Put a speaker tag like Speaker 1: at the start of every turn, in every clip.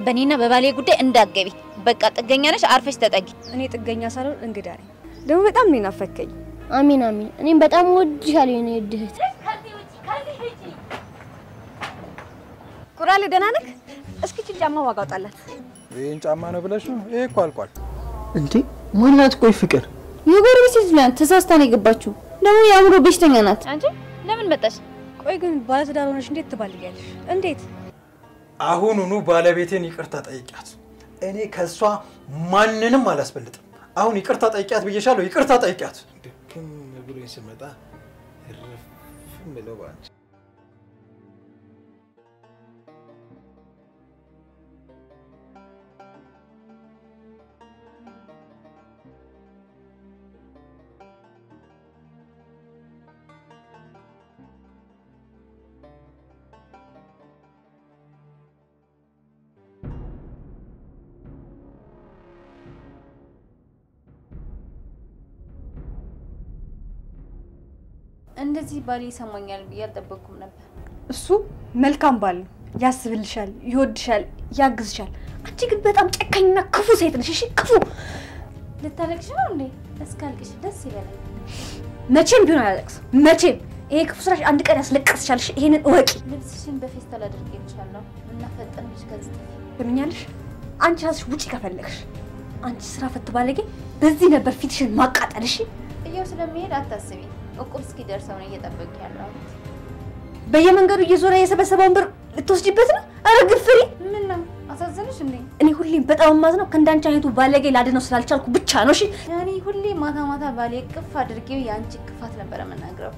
Speaker 1: በእኔና በባሌ ጉዳይ እንዳትገቢ። በቃ ጥገኛ ነሽ፣ አርፈሽ ተጠጊ።
Speaker 2: እኔ ጥገኛ ሳልሆን እንግዳ ነኝ። ደግሞ በጣም ነው የናፈከኝ።
Speaker 3: አሜን አሜን። እኔም በጣም እወድሻለሁ የኔ ውድ እህት።
Speaker 2: ቁራሌ ደህና ነህ? እስኪ ይህችን ጫማ ዋጋ አውጣላት።
Speaker 4: ይሄን ጫማ ነው ብለሽ ነው? ይሄ እኮ አልቋል።
Speaker 5: እንዴ ማናት? ቆይ ፍቅር
Speaker 1: የጎረቤት ሴት ናት፣ ተሳስታ ነው የገባችው። ደግሞ የአእምሮ በሽተኛ ናት። አንቺ ለምን መጣሽ?
Speaker 2: ቆይ ግን ባለትዳር ሆነሽ እንዴት ትባልጊያለሽ? እንዴት?
Speaker 4: አሁኑኑ ባለቤቴን ይቅርታ ጠይቂያት። እኔ ከሷ ማንንም አላስበልጥም። አሁን ይቅርታ ጠይቂያት ብዬሻለሁ። ይቅርታ ጠይቂያት።
Speaker 6: ድክም ብሎኝ ስመጣ እርፍ የምለው በአንቺ።
Speaker 1: እንደዚህ ባሌ ይሰማኛል ብዬ አልጠበቅኩም ነበር።
Speaker 2: እሱ መልካም ባል ነው። ያስብልሻል፣ ይወድሻል፣ ያግዝሻል። አንቺ ግን በጣም ጨካኝና ክፉ ሴት ነሽ። እሺ ክፉ።
Speaker 1: ልታለቅሽ ነው እንዴ? እስካልቅሽ ደስ ይበላል።
Speaker 2: መቼም ቢሆን አላለቅስም። መቼም ይሄ ክፉ ስራሽ አንድ ቀን ያስለቅስሻል። እሺ ይሄንን እወቂ።
Speaker 1: ልብስሽን በፌስታል አድርጌልሻለሁ እና ፈጠንሽ ከዚህ ጥፊ።
Speaker 2: ትምኛለሽ? አንቺ ራስሽ ውጪ ከፈለግሽ። አንቺ ስራ ፈት ባለጌ፣ በዚህ ነበር ፊትሽን ማቃጠል። እሺ
Speaker 1: ጥየው ስለሚሄድ አታስቢ። እቁብ እስኪደርሰው ነው እየጠበቅኩ ያለሁት።
Speaker 2: በየመንገዱ እየዞረ የሰበሰበውን ብር ልትወስጂበት ነው? ኧረ ግፍሪ!
Speaker 1: ምን ነው አሳዘንሽ እንዴ?
Speaker 2: እኔ ሁሌም በጣም የማዝነው ከእንዳንቺ አይነቱ ባለጌ ላድነው ስላልቻልኩ ብቻ ነው። እሺ
Speaker 1: እኔ ሁሌ ማታ ማታ ባሌ እቅፍ አድርጌው የአንቺ ክፋት ነበረ የምናግረው።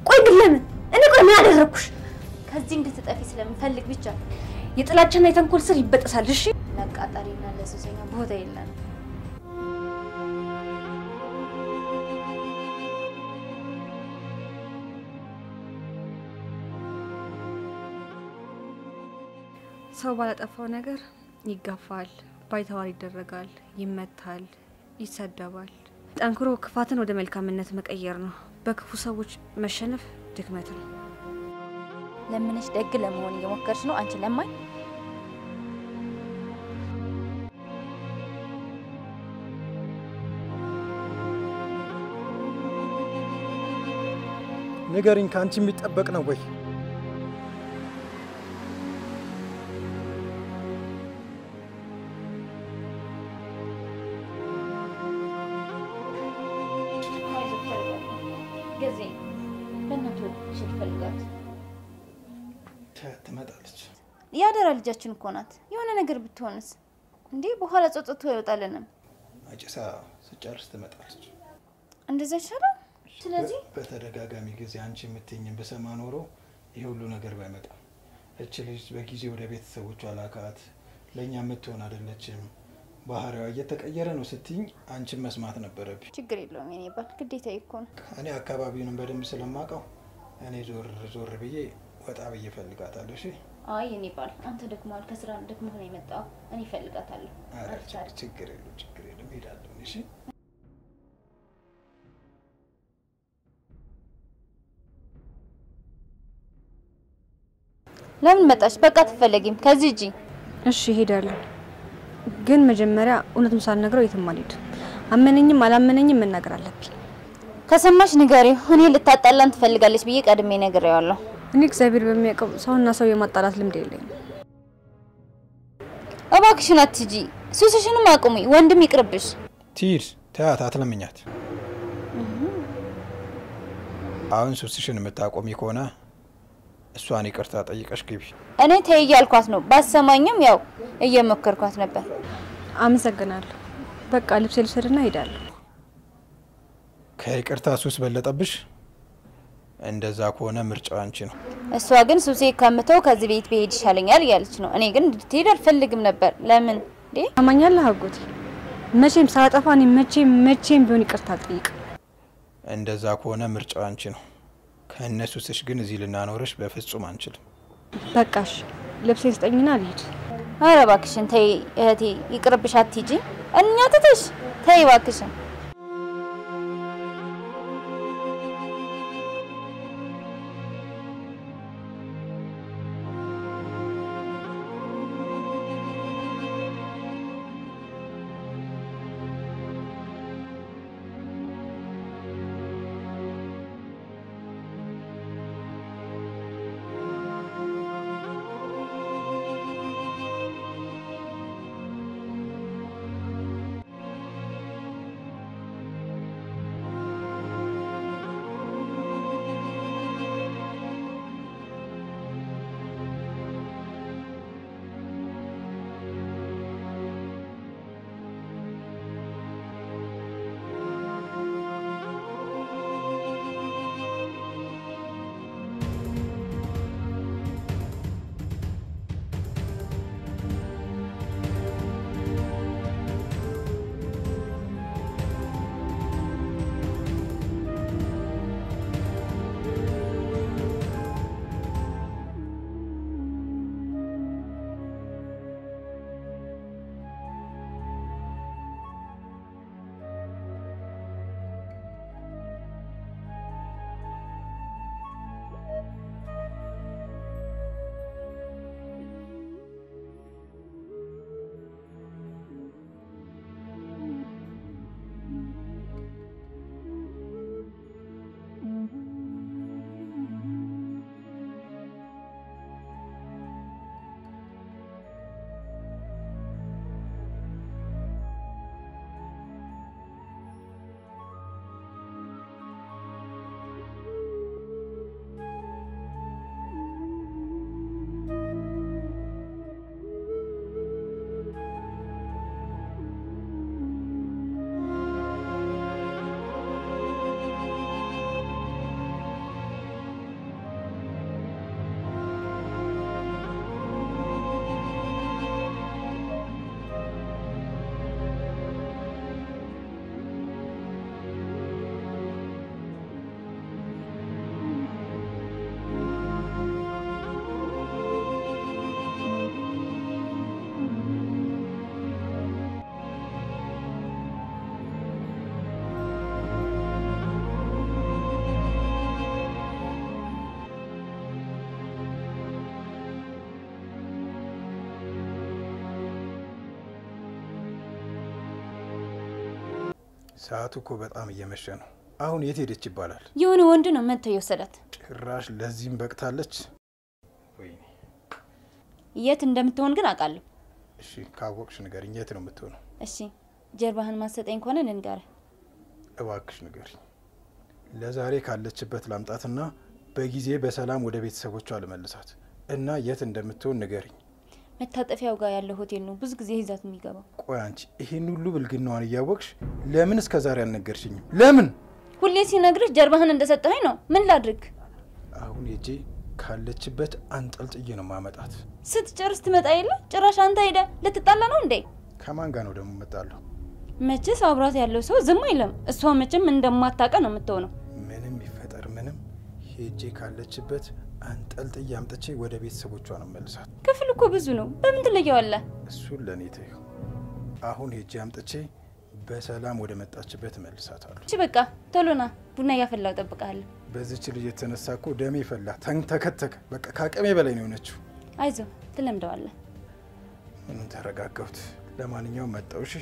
Speaker 2: ቆይ ግን ለምን? እኔ ቆይ ምን አደረግኩሽ?
Speaker 1: ከዚህ እንድትጠፊ ስለምፈልግ ብቻ።
Speaker 2: የጥላቻና የተንኮል ስር ይበጠሳል። እሺ
Speaker 1: ለአቃጣሪና ለሱሰኛ ቦታ የለንም።
Speaker 2: ሰው ባላጠፋው ነገር ይጋፋል፣ ባይተዋር ይደረጋል፣ ይመታል፣ ይሰደባል። ጠንክሮ ክፋትን ወደ መልካምነት መቀየር ነው። በክፉ ሰዎች መሸነፍ ድክመት ነው።
Speaker 1: ለምንሽ ደግ ለመሆን እየሞከርሽ ነው አንቺ ለማኝ።
Speaker 4: ንገሪኝ፣ ከአንቺ የሚጠበቅ ነው ወይ? ትመጣለች።
Speaker 1: የአደራ ልጃችን እኮ ናት። የሆነ ነገር ብትሆንስ እንዴ? በኋላ ጸጸቱ አይወጣልንም።
Speaker 4: አጭሳ ስጨርስ ትመጣለች።
Speaker 1: እንደዛ ይሻላል። ስለዚህ
Speaker 4: በተደጋጋሚ ጊዜ አንቺ የምትይኝን ብሰማ ኖሮ ይሄ ሁሉ ነገር ባይመጣ። እች ልጅ በጊዜ ወደ ቤተሰቦቿ ላካት፣ ለእኛ የምትሆን አይደለችም፣ ባህሪዋ እየተቀየረ ነው ስትይኝ አንቺን መስማት ነበረብኝ።
Speaker 1: ችግር የለውም የኔ ባል፣ ግዴታዬ እኮ ነው።
Speaker 4: እኔ አካባቢውንም በደንብ ስለማውቀው እኔ ዞር ዞር ብዬ ወጣ ብዬ እፈልጋታለሁ። እሺ?
Speaker 1: አይ የኔ ባል፣ አንተ ደክሞሃል፣ ከስራ ደክሞህ ነው የመጣው። እኔ እፈልጋታለሁ።
Speaker 4: ኧረ ችግር የለም ችግር የለም፣ እሄዳለሁ። እሺ?
Speaker 1: ለምን መጣሽ? በቃ አትፈለጊም። ከዚህ ሂጂ።
Speaker 2: እሺ እሄዳለሁ፣ ግን መጀመሪያ እውነቱን ሳልነግረው የትም አልሄድም። አመነኝም አላመነኝም መናገር አለብኝ።
Speaker 1: ከሰማሽ ንገሪው። እኔ ልታጣላን ትፈልጋለች ብዬ ቀድሜ ነግሬዋለሁ።
Speaker 2: እኔ እግዚአብሔር በሚያውቀው ሰውና ሰው የማጣላት ልምድ የለኝም።
Speaker 1: እባክሽን አትሂጂ፣ ሱስሽንም አቁሚ፣ ወንድም ይቅርብሽ።
Speaker 4: ትሂድ፣ ተያት፣ አትለምኛት። አሁን ሱስሽን የምታቆሚ ከሆነ እሷን ይቅርታ ጠይቀሽ ግቢ።
Speaker 1: እኔ ተይ እያልኳት ነው፣ ባሰማኝም ያው እየመከርኳት ነበር።
Speaker 2: አመሰግናለሁ። በቃ ልብሴ ልውሰድና እሄዳለሁ።
Speaker 4: ከይቅርታ ሱስ በለጠብሽ? እንደዛ ከሆነ ምርጫው አንቺ ነው።
Speaker 1: እሷ ግን ሱሴ ከምተው ከዚህ ቤት ብሄድ ይሻለኛል እያለች ነው። እኔ ግን እንድትሄድ አልፈልግም ነበር። ለምን እንዴ?
Speaker 2: ታማኛለህ አጎቴ? መቼም ሳላጠፋ እኔ መቼም መቼም ቢሆን ይቅርታ አልጠይቅም።
Speaker 4: እንደዛ ከሆነ ምርጫው አንቺ ነው። ከእነ ሱስሽ ግን እዚህ ልናኖርሽ በፍጹም አንችልም።
Speaker 2: በቃሽ፣ ልብሴ ስጠኝና ልሂድ።
Speaker 1: ኧረ እባክሽን ተይ እህቴ፣ ይቅርብሽ፣ አትሂጂ። እኛ ትተሽ ተይ እባክሽን።
Speaker 4: ሰዓቱ እኮ በጣም እየመሸ ነው። አሁን የት ሄደች ይባላል?
Speaker 1: የሆነ ወንድ ነው መጥቶ የወሰዳት።
Speaker 4: ጭራሽ ለዚህም በቅታለች። ወይኔ
Speaker 1: የት እንደምትሆን ግን አውቃለሁ።
Speaker 4: እሺ ካወቅሽ ንገሪኝ፣ የት ነው የምትሆነው?
Speaker 1: እሺ ጀርባህን ማሰጠኝ ከሆነ ልንገርህ።
Speaker 4: እባክሽ ንገሪኝ። ለዛሬ ካለችበት ላምጣትና በጊዜ በሰላም ወደ ቤተሰቦቿ ልመልሳት እና የት እንደምትሆን ንገሪኝ።
Speaker 1: መታጠፊያው ጋር ያለው ሆቴል ነው ብዙ ጊዜ ይዛት የሚገባው።
Speaker 4: ቆይ አንቺ ይሄን ሁሉ ብልግናዋን እያወቅሽ ለምን እስከ ዛሬ አልነገርሽኝም? ለምን?
Speaker 1: ሁሌ ሲነግርህ ጀርባህን እንደሰጠኸኝ ነው። ምን ላድርግ?
Speaker 4: አሁን ሄጄ ካለችበት አንጠልጥዬ ነው ማመጣት።
Speaker 1: ስትጨርስ ትመጣ የለ ጭራሽ አንተ ሄደ ልትጣላ ነው እንዴ?
Speaker 4: ከማን ጋር ነው ደግሞ እመጣለሁ?
Speaker 1: መቼስ አብራት ያለው ሰው ዝም አይልም። እሷ መቼም እንደማታውቀ ነው የምትሆነው።
Speaker 4: ምንም ይፈጠር ምንም ሄጄ ካለችበት አንጠልጥዬ አምጥቼ ወደ ቤተሰቦቿ ነው መልሳት።
Speaker 1: ክፍል እኮ ብዙ ነው፣ በምን ትለየዋለህ?
Speaker 4: እሱን ለኔ ተይው። አሁን ሄጄ አምጥቼ በሰላም ወደ መጣችበት እመልሳታለሁ።
Speaker 1: እሺ በቃ ቶሎ ና፣ ቡና እያፈላሁ እጠብቅሃለሁ።
Speaker 4: በዚች ልጅ የተነሳ እኮ ደሜ ፈላ፣ ተንተከተከ። በቃ ከአቅሜ በላይ ነው የሆነችው።
Speaker 1: አይዞህ ትለምደዋለህ።
Speaker 4: ምንም ተረጋጋሁት። ለማንኛውም መጣሁ። እሺ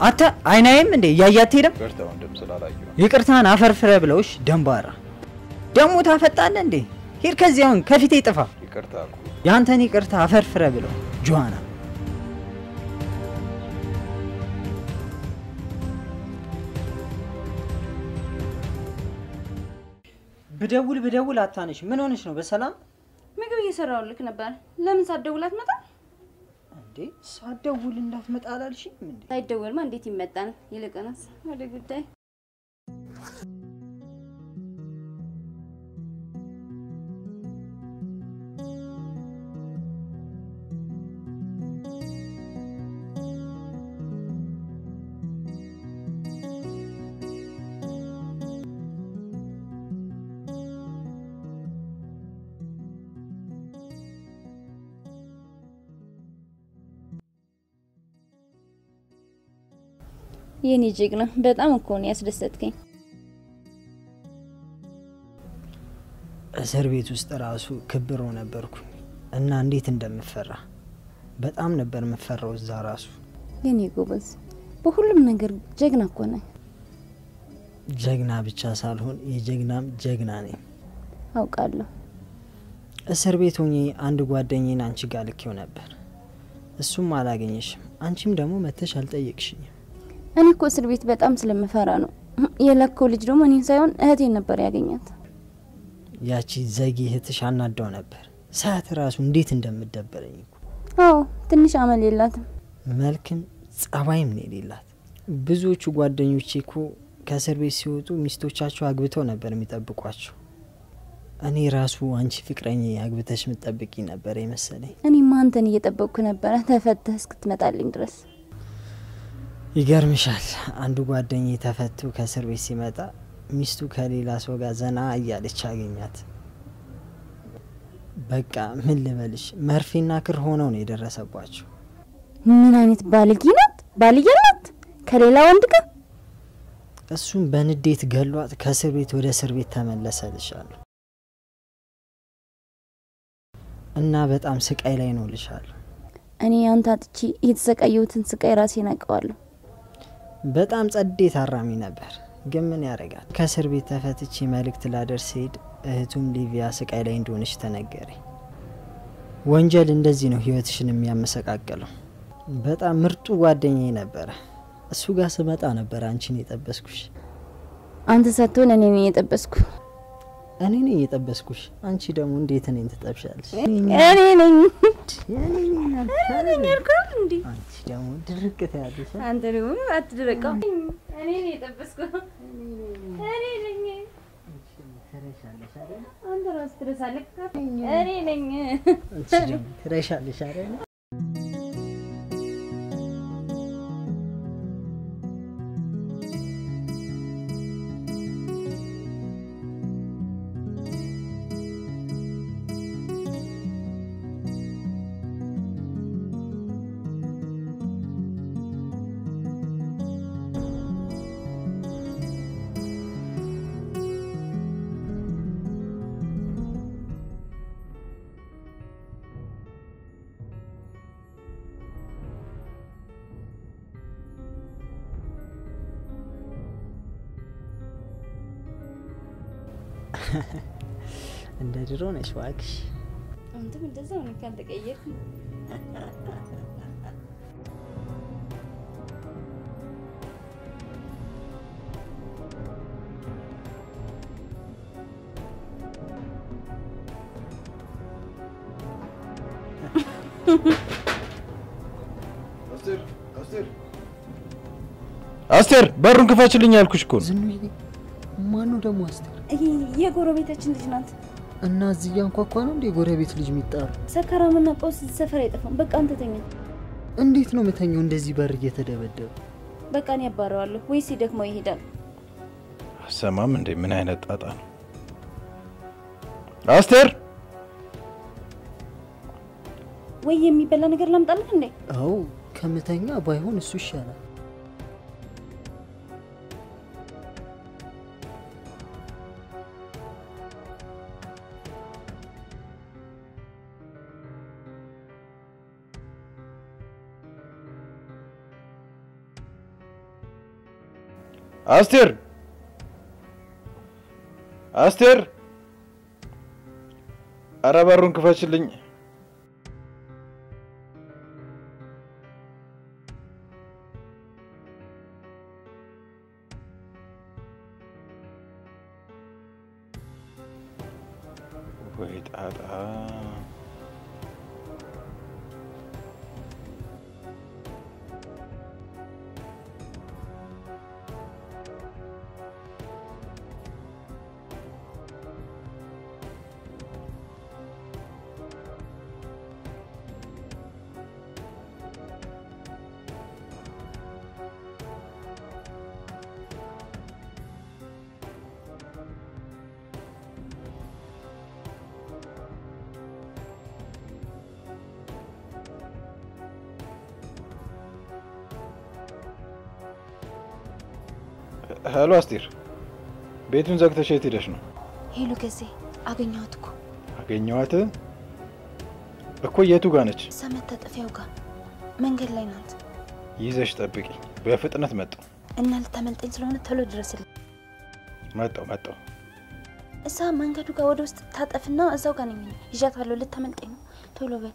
Speaker 5: አንተ አይናይም እንዴ እያያት ሄደም።
Speaker 4: ይቅርታ ወንድም ስላላየሁ።
Speaker 5: ይቅርታን አፈርፍረ ብለውሽ ደንባራ ደግሞ ታፈጣለህ እንዴ? ሂድ ከዚህ አሁን ከፊቴ ጥፋ።
Speaker 4: ይቅርታ እኮ
Speaker 5: ያንተን ይቅርታ አፈርፍረ ብለው ጆሃና። ብደውል ብደውል አታነሽ። ምን ሆነሽ ነው? በሰላም
Speaker 1: ምግብ እየሰራሁልክ ነበር። ለምን ሳትደውል አትመጣም
Speaker 5: እንዴ? ሳትደውል እንዳትመጣ አላልሽኝም እንዴ?
Speaker 1: ሳይደወልማ እንዴት ይመጣል? ይልቅንስ ወደ ጉዳይ። የኔ ጀግና በጣም እኮ ነው ያስደሰትከኝ።
Speaker 5: እስር ቤት ውስጥ ራሱ ክብሮ ነበርኩ እና እንዴት እንደምፈራ በጣም ነበር የምፈራው እዛ ራሱ።
Speaker 1: የኔ ጎበዝ፣ በሁሉም ነገር ጀግና እኮ ነህ።
Speaker 5: ጀግና ብቻ ሳልሆን የጀግናም ጀግና ነኝ።
Speaker 1: አውቃለሁ።
Speaker 5: እስር ቤት ሆኜ አንድ ጓደኛዬን አንቺ ጋር ልኬው ነበር። እሱም አላገኘሽም። አንቺም ደግሞ መተሽ አልጠየቅሽኝም።
Speaker 1: እኔ እኮ እስር ቤት በጣም ስለምፈራ ነው። የላከው ልጅ ደግሞ እኔን ሳይሆን እህቴን ነበር ያገኛት።
Speaker 5: ያቺ ዘጊ እህትሽ አናዳው ነበር። ሰዓት ራሱ እንዴት እንደምደበረኝ እኮ።
Speaker 1: አዎ ትንሽ አመል የላትም።
Speaker 5: መልክም ጸባይም ነው የሌላት። ብዙዎቹ ጓደኞቼ እኮ ከእስር ቤት ሲወጡ ሚስቶቻቸው አግብተው ነበር የሚጠብቋቸው። እኔ ራሱ አንቺ ፍቅረኛ አግብተሽ ምጠብቂ ነበር የመሰለኝ።
Speaker 1: እኔማ አንተን እየጠበቅኩ ነበረ ተፈተህ እስክትመጣልኝ ድረስ።
Speaker 5: ይገርምሻል፣ አንዱ ጓደኛዬ ተፈቶ ከእስር ቤት ሲመጣ ሚስቱ ከሌላ ሰው ጋር ዘና እያለች አገኛት። በቃ ምን ልበልሽ፣ መርፌና ክር ሆነው ነው የደረሰባቸው።
Speaker 1: ምን አይነት ባልጌ ናት! ባልዬ ናት ከሌላ ወንድ ጋር።
Speaker 5: እሱም በንዴት ገሏት ከእስር ቤት ወደ እስር ቤት ተመለሰልሻለሁ። እና በጣም ስቃይ ላይ ነው ልሻለሁ።
Speaker 1: እኔ አንተ አጥቼ የተሰቃየሁትን ስቃይ ራሴን አውቀዋለሁ።
Speaker 5: በጣም ጸዴ ታራሚ ነበር፣ ግን ምን ያደርጋል። ከእስር ቤት ተፈትቼ መልእክት ላደርስ ስሄድ እህቱም ሊቪያ ስቃይ ላይ እንደሆነች ተነገረኝ። ወንጀል እንደዚህ ነው ህይወትሽን የሚያመሰቃቅለው። በጣም ምርጡ ጓደኛዬ ነበረ። እሱ ጋር ስመጣ ነበር አንቺን የጠበስኩሽ።
Speaker 1: አንተ ሳትሆን እኔ ነኝ የጠበስኩ።
Speaker 5: እኔ ነኝ የጠበስኩሽ። አንቺ ደግሞ እንዴት እኔን ትጠብሻለሽ?
Speaker 1: እኔ ነኝ
Speaker 5: አንቺ ደግሞ ድርቅ ትያለሽ።
Speaker 1: አንተ ደግሞ አትድረቀው። እኔ ነኝ የጠበስኩ።
Speaker 5: ትረሻለሽ አይደል?
Speaker 1: አንተ ራስህ ትረሳለህ። እኔ ነኝ።
Speaker 5: አንቺ ደግሞ ትረሻለሽ አይደል? እንደ ድሮ ነሽ እባክሽ።
Speaker 1: አንተም እንደዛው ነው ካልተቀየርክ።
Speaker 4: አስቴር አስቴር አስቴር በሩን ክፈችልኝ ያልኩሽ እኮ ነው።
Speaker 5: ዝኑዬ ማነው ደግሞ አስቴር?
Speaker 1: የጎረቤታችን ልጅ ናት።
Speaker 5: እና እዚህ እያንኳኳ ነው እንዴ ጎረቤት ልጅ የሚጣሩ?
Speaker 1: ሰካራምና ቀውስ እዚህ ሰፈር አይጠፋም። በቃ አንተ ተኛ።
Speaker 5: እንዴት ነው የምተኛው እንደዚህ በር እየተደበደበ?
Speaker 1: በቃ እኔ አባረዋለሁ ወይስ ሲደክመው ይሄዳል?
Speaker 4: አሰማም እንዴ? ምን አይነት ጣጣ ነው? አስቴር
Speaker 1: ወይ የሚበላ ነገር ላምጣልህ እንዴ?
Speaker 5: አዎ ከምተኛ ባይሆን እሱ ይሻላል።
Speaker 4: አስቴር አስቴር፣ ኧረ በሩን ክፈችልኝ። ወይ ጣጣ! ሄሎ አስቴር፣ ቤቱን ዘግተሽ የት ሄደሽ ነው?
Speaker 1: ሄሎ ገዜ፣ አገኘኋት እኮ።
Speaker 4: አገኘኋት እኮ? የቱ ጋር ነች?
Speaker 1: እዛ መታጠፊያው ጋር መንገድ ላይ ናት።
Speaker 4: ይዘሽ ጠብቂኝ፣ በፍጥነት መጣሁ።
Speaker 1: እና ልታመልጠኝ ስለሆነ ቶሎ ድረስልኝ።
Speaker 4: መጣሁ መጣሁ።
Speaker 1: እዛ መንገዱ ጋር ወደ ውስጥ ታጠፍና እዛው ጋር ነኝ። ይዣታለሁ፣ ልታመልጠኝ ነው። ቶሎ በል።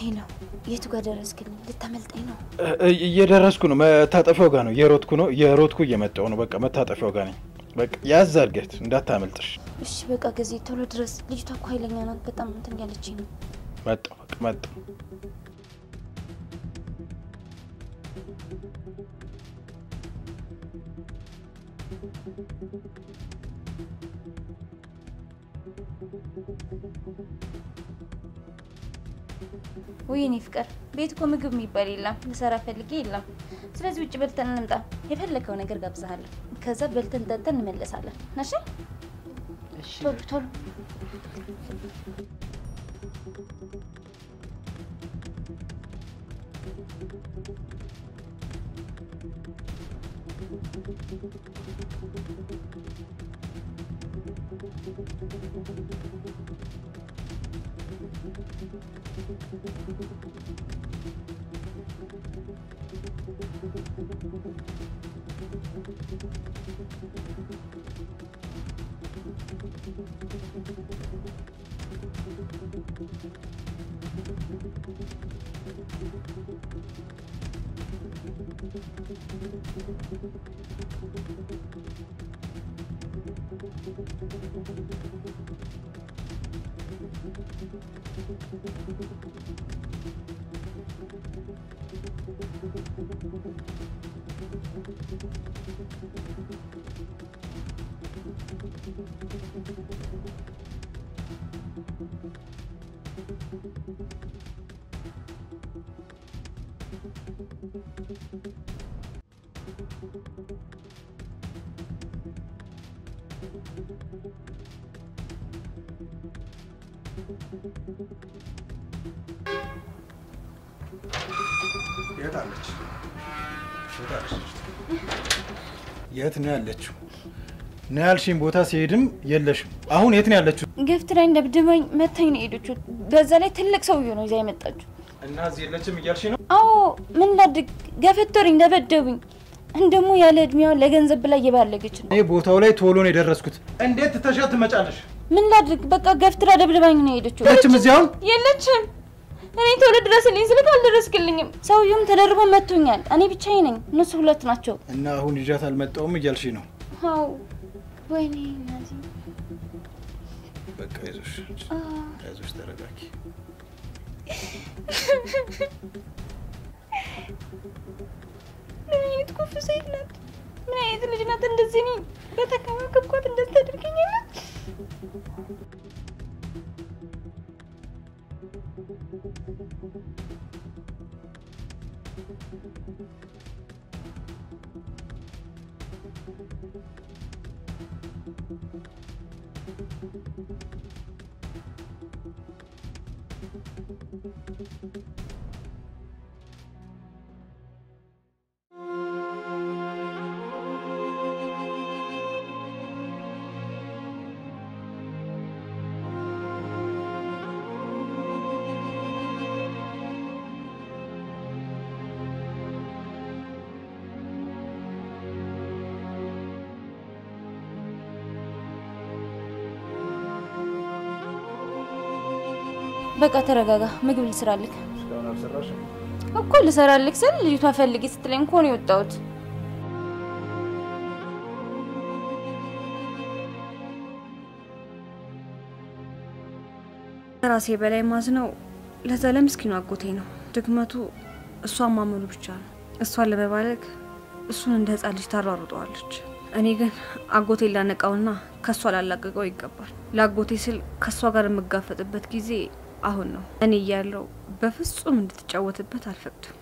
Speaker 1: ሄሎ፣ የቱ ጋር ደረስክልኝ? ልታመልጠኝ ነው።
Speaker 4: እየደረስኩ ነው። መታጠፊያው ጋር ነው። እየሮጥኩ ነው። እየሮጥኩ እየመጣሁ ነው። በቃ መታጠፊያው ጋር ነኝ። በቃ ያዝ አድርገት እንዳታመልጥሽ።
Speaker 1: እሺ በቃ ገዜ ቶሎ ድረስ። ልጅቷ እኮ ኃይለኛ ናት። በጣም እንትን ያለችኝ ነው።
Speaker 4: መጣሁ በቃ መጣሁ።
Speaker 1: ውይ የኔ ፍቅር፣ ቤት እኮ ምግብ የሚባል የለም። ልሰራ ፈልጌ የለም። ስለዚህ ውጭ በልተን እንምጣ። የፈለከው ነገር ጋብዛለሁ። ከዛ በልተን ጠጥተን እንመለሳለን። እሺ? ቶሎ ቶሎ።
Speaker 4: የት አለች? የት ነው ያለችው? ነው ያልሽኝ ቦታ ሲሄድም የለሽም። አሁን የት ነው ያለችው?
Speaker 1: ገፍትራኝ ደብድባኝ መታኝ ነው የሄደችው። በዛ ላይ ትልቅ ሰውዬው ነው ይዛ የመጣችው።
Speaker 4: እና እዚህ የለችም እያልሽ ነው?
Speaker 1: አዎ ምን ላድርግ፣ ገፈተሩኝ፣ ደበደቡኝ። እንደሞ ያለ እድሜዋ ለገንዘብ ብላ እየባለገች ነው።
Speaker 4: እኔ ቦታው ላይ ቶሎ ነው የደረስኩት። እንዴት ትተሻት ትመጫለሽ?
Speaker 1: ምን ላድርግ፣ በቃ ገፍትራ ደብድባኝ ነው የሄደችው።
Speaker 4: የለችም እዚህ አሁን?
Speaker 1: የለችም። እኔ ቶሎ ድረስልኝ ስልክ አልደረስክልኝም። ሰውየውም ተደርቦ መቶኛል። እኔ ብቻዬን ነኝ፣ እነሱ ሁለት ናቸው።
Speaker 4: እና አሁን ይዣት አልመጣሁም እያልሽ ነው?
Speaker 1: አዎ። ወይኔ ናዚ፣
Speaker 4: በቃ አይዞሽ፣ አይዞሽ፣ ተረጋጊ።
Speaker 1: ምን አይነት ኩፍ ሴት ናት? ምን አይነት ልጅ ናት? እንደዚህ እኔ በተንከባከብኳት እንደዚህ ታደርገኛለች? በቃ ተረጋጋ፣ ምግብ ልስራልክ።
Speaker 4: እስካሁን አልሰራሽም
Speaker 1: እኮ? ልሰራልክ ስል ልጅቷ ፈልጊ ስትለኝ እኮ ነው የወጣሁት።
Speaker 2: ራሴ በላይ ማዝነው ለዛ ለምስኪኑ አጎቴ ነው። ድክመቱ እሷን ማመኑ ብቻ ነው። እሷን ለመባለግ እሱን እንደ ህፃን ልጅ ታሯሩጠዋለች። እኔ ግን አጎቴ ላነቃውና ከሷ ላላቅቀው ይገባል። ለአጎቴ ስል ከሷ ጋር የምጋፈጥበት ጊዜ አሁን ነው። እኔ እያለሁ በፍጹም እንድትጫወትበት አልፈቅድም።